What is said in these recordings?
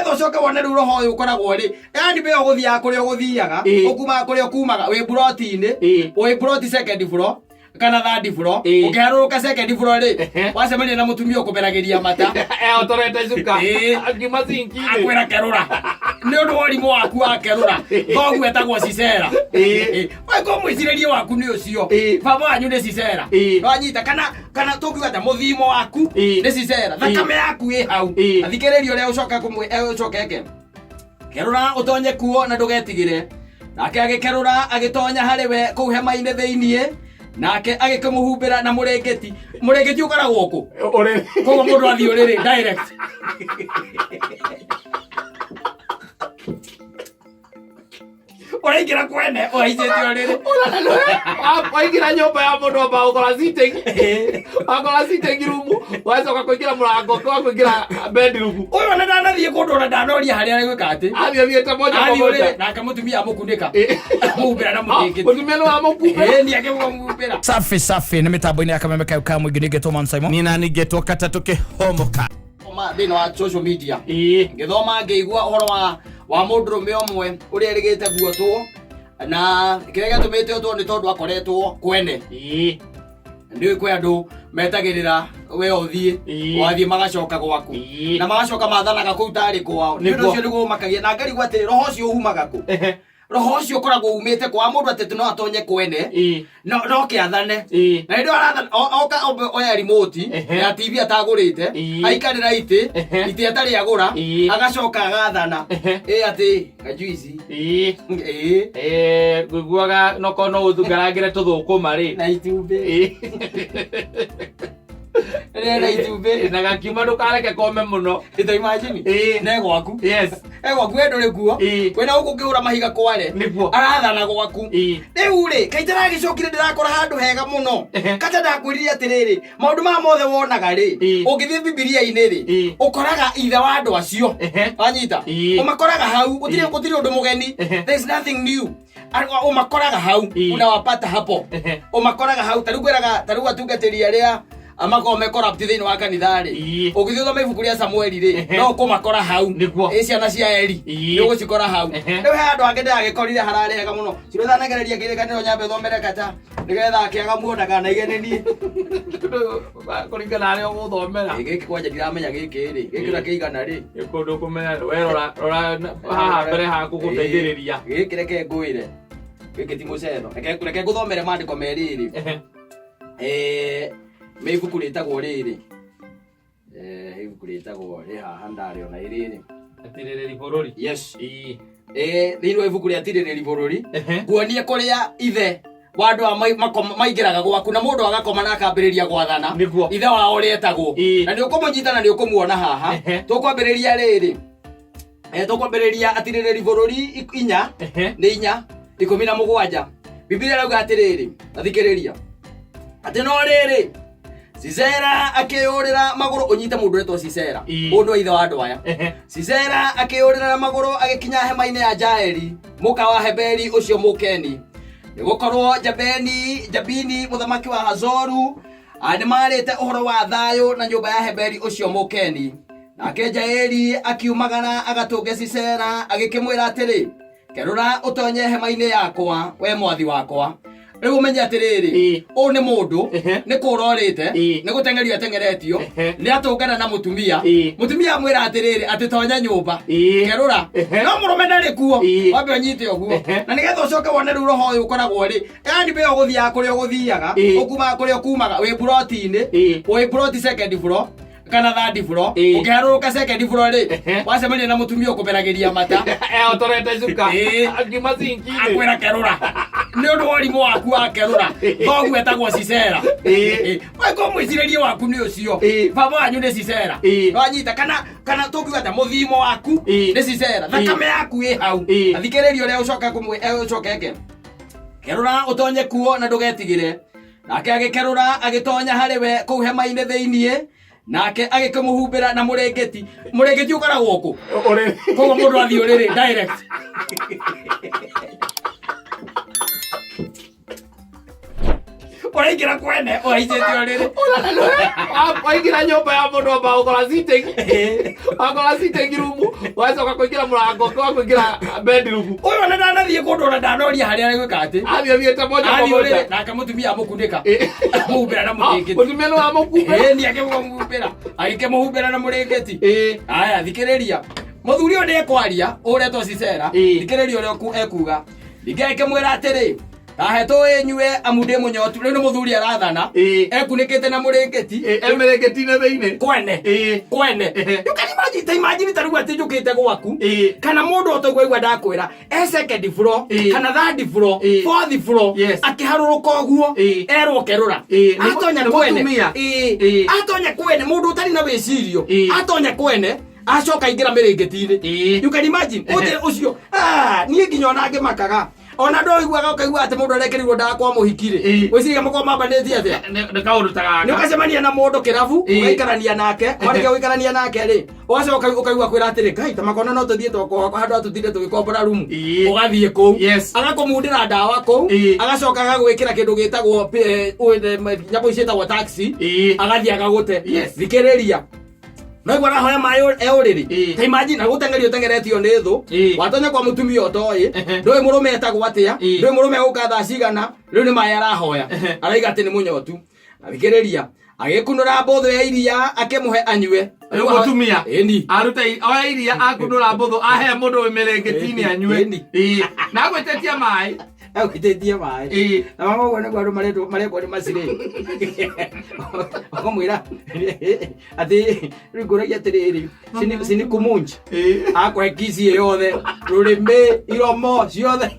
Nĩgetha ũcoke wone rĩu roho ũyũ ũkoragwo rĩ, yani we ũgũthiaga kũrĩa ũgũthiaga, ũkumaga kũrĩa ũkumaga, wĩ mburoti-inĩ, wĩ mburoti second floor kana third floor, ũkĩharũrũka second floor rĩ, wacemania na mũtumia ũkũmeragĩria mata. Ehotorete cuka. Akiuma sinki-inĩ. Akwĩra kerũra nĩ ũndũ wa ũrimũ waku wa kerũra, thoguo etagwo Sisera. Weko mwĩcirĩrie waku nĩ ũcio, baba wanyu nĩ Sisera. Wanyita kana tũngiuga atĩa, mũthimo waku nĩ Sisera, thakame yaku ĩ hau. Athikĩrĩria ũrĩa ũcoka kũmwĩ ũcoke eke kerũra ũtonye kuo na ndũgetigĩre. Nake agĩkerũra agĩtonya harĩ we kũu hema-inĩ thĩiniĩ, nake agĩkĩmũhumbĩra na mũrĩngĩti. Mũrĩngĩti ũkoragwo kũ? Ũrĩrĩ. Koguo mũndũ athiĩ ũrĩrĩ direct. Ũraingĩra kwene ũhaicĩte ũrĩrĩ. Waingĩra nyũmba ya mũndũ amba gũkora sitting, wakora sitting room, wacoka kũingĩra mũrango wa kũingĩra bedroom. Ũyũ ona ndanathiĩ kũndũ, ona ndanoria harĩa arĩ gwĩka atĩ. Athiĩ athiĩte moja kwa Athiĩ moja. ũrĩrĩ nake mũtumia amũkunĩka, amũhumbĩra na mũrĩngĩti. Mũtumia nĩ wamũkumbĩra. Ĩĩ, nĩ akĩmũhumbĩra. Safi safi nĩ mĩtambo-inĩ ya kameme kayo ka mũingĩ nĩngetwo Man Simon. Nina nĩngetwo katatũ kĩhomoka. Thoma thĩinĩ wa social media, ngĩthoma ngĩigua ũhoro wa mũndũrũme ũmwe ũrĩa erĩgĩte guotwo, na kĩrĩa gĩatũmĩte otwo nĩ tondũ akoretwo kwene. Nĩ kwĩ andũ metagĩrĩra we ũthiĩ, wathiĩ magacoka gwaku, na magacoka mathanaga kũu tarĩ kwao. Nĩ ũndũ ũcio nĩguo ũmakagia na ngarigwo atĩrĩ, roho ũcio umaga kũ? Roho ũcio ũkoragwo umĩte kwa mũndũ atĩ no atonye kwene, no kĩathane, na hĩndĩ ĩyo arathana oka oya remote ya TV atagũrĩte, aikarĩra itĩ, itĩ atarĩ agũra, agacoka agathana ĩ atĩ kajuici ĩ. Ngũiguaga noko no ũthungarangĩre tũthũkũma rĩ. Na itumbĩ rĩrĩa na itumbĩ. Na gakiuma ndũkareke kome mũno. Ita imagine. Ne gwaku. E gwaku we ndũrĩ kuo. Wĩna gũkũ ũkĩhũra mahiga kware. Arathana gwaku. Rĩu rĩ, kaĩ ndĩragĩcokire ndĩrakora handũ hega mũno. Kata ndakwĩrire atĩrĩrĩ, maũndũ maya mothe wonaga rĩ, ũngĩthiĩ Bibilia-inĩ rĩ, ũkoraga ithe wa andũ acio. Wanyita? Ũmakoraga hau, gũtirĩ gũtirĩ ũndũ mũgeni. There is nothing new. Ũmakoraga hau, unawapata hapo. Ũmakoraga hau, ta rĩu ngwĩraga, ta rĩu atungatĩri arĩa makoragwo me corrupt thĩinĩ wa kanitha rĩ, ũngĩthiĩ ũthome ibuku rĩa Samueli rĩ, no ũkũmakora hau. Ĩ ciana cia Eli nĩ ũgũcikora hau. Rĩu he andũ angĩ ndĩragĩkorire hararĩ hega mũno. Cirũthanagereria kĩrĩkanĩro nyambe thomere kata nĩgetha akĩaga muona kana aige nĩ niĩ. Kũringana na harĩa ũgũthomera. Ĩ, gĩkĩ kwanja ndiramenya gĩkĩ rĩ, gĩkĩ na kĩigana rĩ. Kũndũ kũmenya we rora rora haha mbere haku gũteithĩrĩria. Gĩkĩ reke ngwĩre, gĩkĩ ti mũcetho. Reke ngũthomere maandĩko merĩ rĩ. Nĩ ibuku rĩtagwo rĩrĩ, ibuku rĩtagwo rĩ haha ndarĩona ĩrĩrĩ. Atirĩrĩri bũrũri. Yes. Thĩinĩ wa ibuku rĩa Tirĩrĩri bũrũri, nguonie kũrĩa ithe wa andũ aya maingĩraga gwaku na mũndũ agakoma na akambĩrĩria gwathana. Ithe wao ũrĩa etagwo. Na nĩ ũkũmũnyita na nĩ ũkũmuona haha. Tũkwambĩrĩria rĩrĩ, tũkwambĩrĩria Atirĩrĩri bũrũri 4, nĩ 4:17. Bibilia ĩrauga atĩrĩrĩ, athikĩrĩria atĩ no rĩrĩ, Sisera akĩyũrĩra magũrũ. Ũnyite mũndũ wetwo Sisera, ũndũ wa ithe wa andũ aya. Sisera akĩyũrĩra na magũrũ agĩkinya hema-inĩ ya Jaeli mũka wa Heberi ũcio Mũkeni, nĩgũkorwo Jabeni Jabini mũthamaki wa Hazoru nĩmarĩte ũhoro wa thayũ na nyũmba ya Heberi ũcio Mũkeni. Nake Jaeli akiumagara agatũnge Sisera, agĩkĩmwĩra atĩrĩ, "Kerũra ũtonye hema-inĩ yakwa, we mwathi wakwa." Rĩu ũmenye atĩrĩrĩ, ũyũ nĩ mũndũ nĩ kũũra ũrĩte, nĩ gũteng'erio ateng'eretio, nĩ atũngana na mũtumia. Mũtumia amwĩra atĩrĩrĩ, atĩ tonya nyũmba, kerũra. No mũrũme ndarĩ kuo. Wambe ũnyite ũguo. Na nĩgetha ũcoke wone rĩu roho ũyũ ũkoragwo rĩ, yani we ũgũthiaga kũrĩa ũgũthiaga, ũkumaga kũrĩa ũkumaga, wĩ mburoti-inĩ, wĩ mburoti second floor kana third floor, ũkĩharũrũka second floor rĩ, wacemania na mũtumia ũkũmeragĩria mata. Ehotorete cuka. Akiuma sinki-inĩ. Akwĩra kerũra nĩ ũndũ wa ũrimũ waku wa kerũra, thoguo etagwo Sisera. Weko mwĩcirĩrie waku nĩ ũcio, baba wanyu nĩ Sisera. Wanyita kana tũngiuga atĩa, mũthimo waku nĩ Sisera, thakame yaku ĩ hau. Athikĩrĩria ũrĩa ũcoka kũmwĩ ũcoke eke kerũra ũtonye kuo na ndũgetigĩre. Nake agĩkerũra agĩtonya harĩ we kũu hema-inĩ thĩiniĩ, nake agĩkĩmũhumbĩra na mũrĩngĩti. Mũrĩngĩti ũkoragwo kũ? Ũrĩrĩ. Koguo mũndũ athiĩ ũrĩrĩ direct. Ũraingĩra kwene ũhaicĩte ũrĩrĩ. Waingĩra nyũmba ya mũndũ wambaga gũkora sitting, wakora sitting room, ũgacoka kũingĩra mũrango ũngĩ wa kũingĩra bedroom. Ũyũ ona ndanathiĩ kũndũ ona ndanoria harĩa aregwĩka atĩ. Athiĩ athiĩte moja kwa Athiĩ moja. ũrĩrĩ nake mũtumia amũkunĩka. Amũhumbĩra na Ah, mũrĩngĩti. Mũtumia nĩ wamũkumbĩra. Ĩĩ ni akĩmũhumbĩra. Agĩkĩmũhumbĩra na mũrĩngĩti. Aya thikĩrĩria. Mũthuri ũyũ nĩekwaria ũretwo Sisera. Thikĩrĩria ũrĩa ekuga. Ningĩ akĩmwĩra atĩrĩ, tahe tũĩ nyue amu ndĩ mũnyotu. Rĩu nĩ mũthuri arathana. Ekunĩkĩte na mũrĩngĩti. Emĩrĩngĩti-inĩ thĩinĩ. Kwene. Kwene. You can imagine, ta imagine ta rĩu atĩ njũkĩte gwaku. Kana mũndũ ũtaigua igua ndakwĩra e second floor kana third floor, fourth floor, akĩharũrũka ũguo erwo kerũra. Atonya Nĩ kwene. mũtumia. Atonya kwene mũndũ ũtarĩ na wĩcirio. Atonya kwene acoka aingĩra mĩrĩngĩti-inĩ. You can imagine ũthĩ ũcio niĩ nginya ona ngĩmakaga ona andũ ũiguaga ũkaigua atĩ mũndũ arekĩrirwo ndawa kwa mũhiki rĩ, gwĩciria mũkorwo mambanĩtie atĩa? Nĩ kaũndũ ta Nĩ gaka. ũgacemania na mũndũ kĩrabu, ũgaikarania nake, warĩkia gũikarania nake rĩ, ũgacoka ũkaigua kwĩra atĩrĩ, ngai ta makona no tũthiĩ twakwa handũ ha tũtinde tũgĩkombora rumu. Ũgathiĩ kũu, agakũmundĩra ndawa kũu, agacoka agagwĩkĩra kĩndũ gĩtagwo nyamũ ici ciĩtagwo taxi, agathiĩ agagũte. Thikĩrĩria, no igua arahoya maĩ e ũrĩrĩ. Ta imagine na gũteng'erio ũteng'eretio nĩ thũ, watonya kwa mũtumia ũtoĩ, ndũĩ mũrũme etagwo atĩa, ndũĩ mũrũme egũka thaa cigana, rĩu nĩ maĩ arahoya, araiga atĩ nĩ mũnyotu. Thikĩrĩria, agĩkunũra mbũthũ ya iria akĩmũhe anyue. Rĩu mũtumia Ĩni. aruta oya iria akunũra mbũthũ ahe mũndũ wĩ mĩrĩngĩti-inĩ anyue. Ĩni. Na agwĩtĩtie maĩ. Agwĩtĩtie maĩ. Na mama ũguo nĩguo andũ marekwo nĩ macirĩ. Ũkamwĩra atĩ rĩu ngũragia atĩrĩrĩ, sini kumunji. Akũhe kici yothe, rũrĩmĩ, iromo ciothe.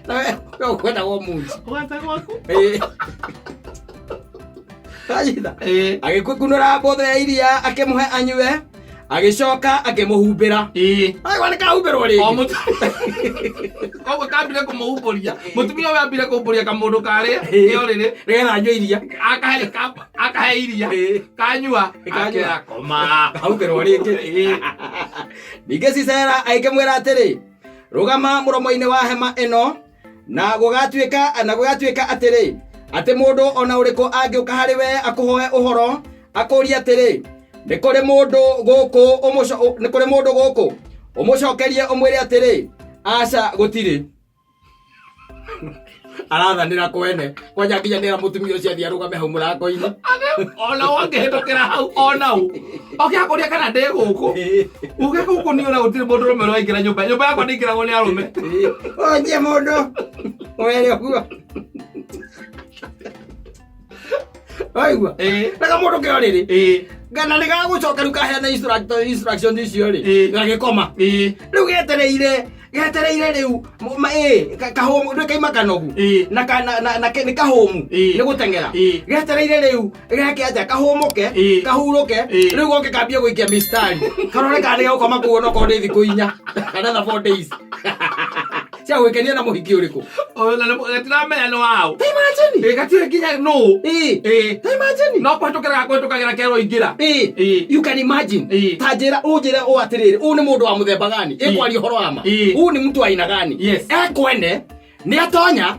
Na we ũkwendagwo munji. Ũgata gwaku. Wanyita? Agĩkunũra mbũthũ ya iria akĩmũhe anyue, agĩcoka akĩmũhumbĩra. Aigua nĩ kahumbĩrwo rĩngĩ. O Koguo kambire kũmũhumbũria. Mũtumia ũyũ ambire kũhumbũria kamũndũ karĩa ke ũrĩrĩ. Nĩgetha anyue iria. Akahe akahe iria. Kanyua. Kanyua. Akĩra koma. Kahumbĩrwo rĩngĩ. Ningĩ Sisera agĩkĩmwĩra atĩrĩ, rũgama mũromo-inĩ wa hema ĩno, na gũgatuĩka atĩrĩ, atĩ mũndũ ona ũrĩkũ angĩũka harĩ we akũhoe ũhoro, akũũrie atĩrĩ, nĩ kũrĩ mũndũ gũkũ nĩ kũrĩ mũndũ gũkũ? Ũmũcokerie ũmwĩre atĩrĩ, aca gũtirĩ. Arathanĩra kwene kwanja nginya nĩra mũtumia ũcio athiĩ arũgame hau mũrango-inĩ. Ona wangĩhĩtũkĩra hau ona ũ ũkĩakũria kana ndĩ gũkũ, uge gũkũ niĩ ona gũtirĩ mũndũ ũrũme ũraingĩra nyũmba, nyũmba yakwa ndĩingĩragwo nĩ arũme. Onye mũndũ were ũguo waigua na kamũndũ ke ũrĩrĩ kana nĩ gagũcoka rĩu kaheana instruction icio rĩ, gagĩkoma rĩu getereire getereire rĩu kahũmũ nĩ kaima kanogu na na nĩ kahũmu nĩ gũteng'era, getereire rĩu geke atĩa? Kahũmũke, kahurũke, rĩu goke kambie gũikia mistari, karore kana nĩ gegũkoma kũu onokorwo nĩ thikũ 4 kana tha 4 days cia gwĩkenia na mũhiki ũrĩkũ. Gatiramenya nĩ waũ. Ta imagine. Gatirĩ nginya nũ. Ta imagine. No kũhĩtũkĩra gakũhĩtũkagĩra kerwo ingĩra. You can imagine. Ta njĩra ũnjĩre ũũ atĩrĩrĩ, ũũ nĩ mũndũ wa mũthemba gani ĩkwaria ũhoro wa ma? Ũũ nĩ mtu wa aina gani? Ekwene nĩ atonya,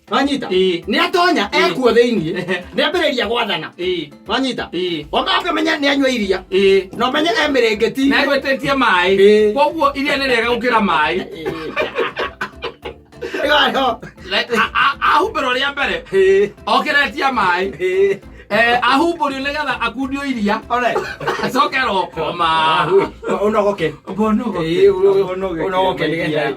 wanyita? Nĩ atonya, ekuo thĩiniĩ, nĩ ambĩrĩria gwathana, wanyita? Ũkamenya nĩ anyua iria na ũmenye e mĩrĩngĩti. Na egwĩtĩtie maĩ, koguo iria nĩ rĩega gũkĩra maĩ. Ahumbĩrwo rĩa mbere okĩretia maĩ, ahumbũrio nĩgetha akundio iria, acoke rokoma. Ũnogoke. Ũnogoke nĩgetha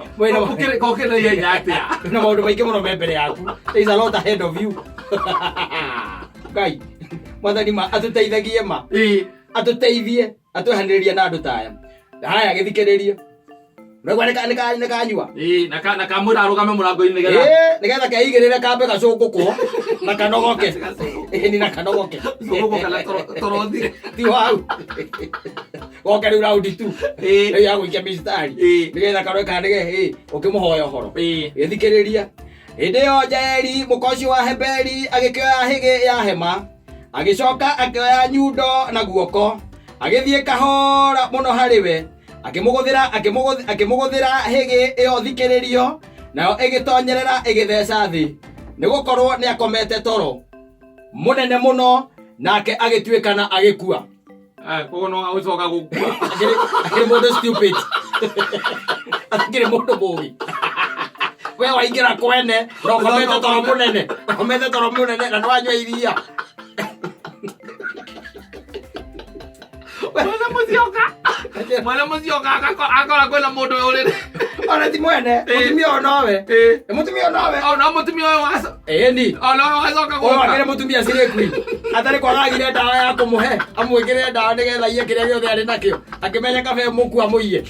Kokĩra ihenya atĩa? Na maũndũ maingĩ mũno me mbere yaku. There is a lot ahead of you. Ngai mwathani ma atũteithagie, ma atũteithie, atwehanĩrĩrie na andũ ta aya. Haya, gĩthikĩrĩrie. Ũraigua nĩ kanyua. Na kamwĩra arũgame mũrango-inĩ nĩgetha Nĩgetha keigĩrĩre kambe gacũngũkwo na kanogoke. Ĩni, na kanogoke. Cũngũkwo kana torothire. Ti wau goke rĩu raundi tu rĩu ya gũikia mistari nĩgetha karore kana nĩge ũkĩmũhoya ũhoro. Gĩthikĩrĩria, hĩndĩ ĩyo Jaeli mũka ũcio wa Heberi agĩkĩoya hĩgĩ ya hema, agĩcoka akĩoya nyundo na guoko, agĩthiĩ kahora mũno harĩ we, akĩmũgũthĩra hĩgĩ ĩyo thikĩrĩrio, nayo ĩgĩtonyerera ĩgĩtheca thĩ. Nĩ gũkorwo nĩ akomete toro mũnene mũno, nake agĩtuĩkana agĩkua. Koguo no agũcoka gũkua. Akĩrĩ mũndũ stupid, akĩrĩ mũndũ mũgi. We waingĩra kwene na ũkomete toro mũnene, ũkomete toro mũnene na nĩwanyua iria. Mwene mũcioka, mwene mũcioka akora kwĩna mũndũ ũrĩrĩ. Ona ti mwene, mũtumia ũyũ nowe. Nĩ mũtumia ũyũ nowe. Ona mũtumia ũyũ waco. Ĩni. Ona ũyũ wacoka Ũyũ gũka. akĩrĩ mũtumia cirĩkui atarĩ kwagagire ndawa ya kũmũhe, amwĩkĩrĩre ndawa nĩgetha iye kĩrĩa gĩothe arĩ nakĩo, akĩmenya kabe mũkua mũiye.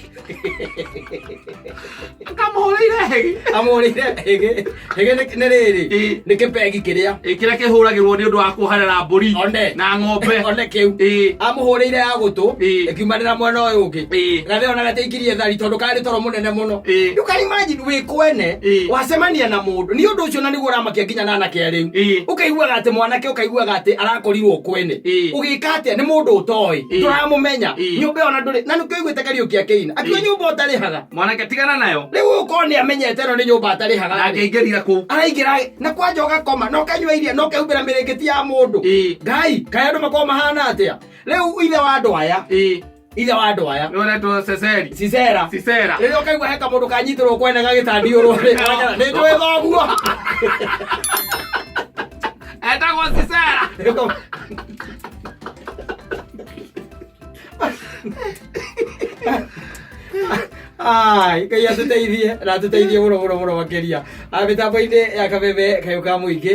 Akamũhũrĩire hegi. Amũhũrĩire hĩgĩ. Hĩgĩ nĩ rĩrĩ, nĩ kĩpegi kĩrĩa Ĩ, kĩrĩa kĩhũragĩrwo nĩ ũndũ wa kuoherera mbũri One. na ng'ombe. One kĩu. Amũhũrĩire ya gũtũ, ĩkiumanĩra mwena ũyũ ũngĩ. Gathĩ ona gatiaikirie thari tondũ karĩ toro mũnene mũno. You can imagine wĩ kwene, wacemania na mũndũ nĩ ũndũ ũcio, na nĩguo ũramakia nginya na anake a rĩu. Ũkaiguaga atĩ mwanake, ũkaiguaga atĩ arakorirwo kwene. Ũgĩka atĩa nĩ mũndũ ũtoĩ, ndũramũmenya, nyũmba ĩyo na ndũrĩ na nĩkĩo ũiguĩte Kariũki akĩina akiuga nyũmba ũtarĩhaga. Mwanake, tigana nayo. Rĩu ũkorwo nĩ amenyete ĩno nĩ nyũmba atarĩhaga. Na angĩingĩrire kũu. Araingĩra na kwanja ũgakoma na ũkanyua iria na ũkehumbĩra mĩrĩngĩti ya mũndũ. Ngai, kaĩ andũ makorwo mahana atĩa rĩu? Ithe wa andũ aya, ithe wa andũ aya Nĩ ũretwo Ceceri. Sisera. Sisera. Rĩrĩa ũkaigua he kamũndũ kanyitĩrwo kwene gagĩtandiũrwo rĩ, nĩ njũĩ thoguo. Etagwo Sisera. Ai, Ngai atũteithie na atũteithie mũno mũno mũno makĩria. Mĩtambo-inĩ ya Kameme Kayũ ka Mũingĩ.